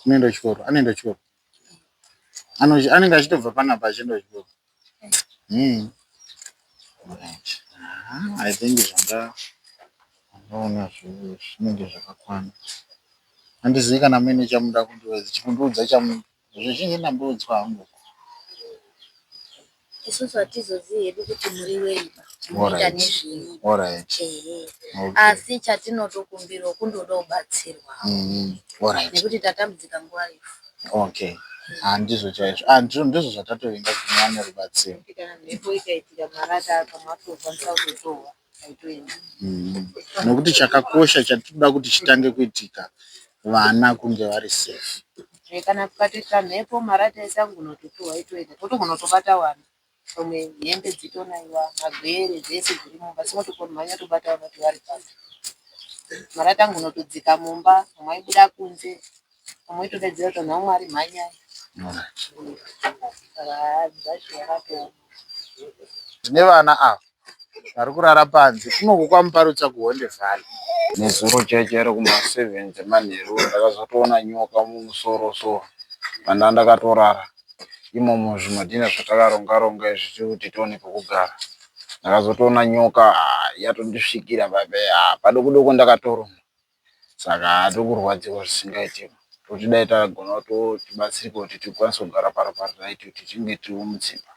Unoenda kuchikoro? Anoenda kuchikoro? Anenge achitobva panapa achienda kuchikoro? Alright. Ah, I think zvanga zvandaona zvinenge zvakakwana. Handizivi kana muine chamuda kundiudza chamu zvizhinji ndamboudzwa hangu. Isusu hatizozivi hedu kuti muri wei munoita nezvei. Alright. Ehe. Okay. Asi chatinotokumbirawo kundoda kubatsirwa. Alright. Nekuti tatambudzika nguva refu. Okay. Ah, ndizvo chaizvo. Ah, ndizvo ndizvo zvatatovinga kuti muwane rubatsiro. Kana mhepo ikaitika marata apa matokwanisa kutotohwa aitoenda. Nokuti chakakosha chatinoda kuti chitange kuitika vana kunge vari safe. Kana kukatoita mhepo marata ese angonototohwa aitoenda totogona kutobata wana pamwe hembe dzitonaiwa magwere dzese dziri mumba singotongomhanya tobata vana kuti vari papi. Marata angonotodzika mumba mamwe aibuda kunze mamwe aitodaidzira kuti vanhu vaMwari mhanyai. Alright. Saka haa zvacho zvakatooma. Tine vana ava vari kurara panze kunoku kwaMuparutsa kuHonde Valley. Nezuro chaiyo chaiyo kuma 7 dzemanheru ndakazotoona nyoka mumusoro so pandanga ndakatorara imomo zvimadhina zvatakaronga ronga izvi tiri kuti tione pekugara. Ndakazotoona nyoka yatondisvikira padoko doko ndakatoruma saka tiri kurwadziwa zvisingaiti. Toti dai tagona kuti tibatsirike kuti tikwanise kugara paro paraiti kuti tinge tiri mudzimba.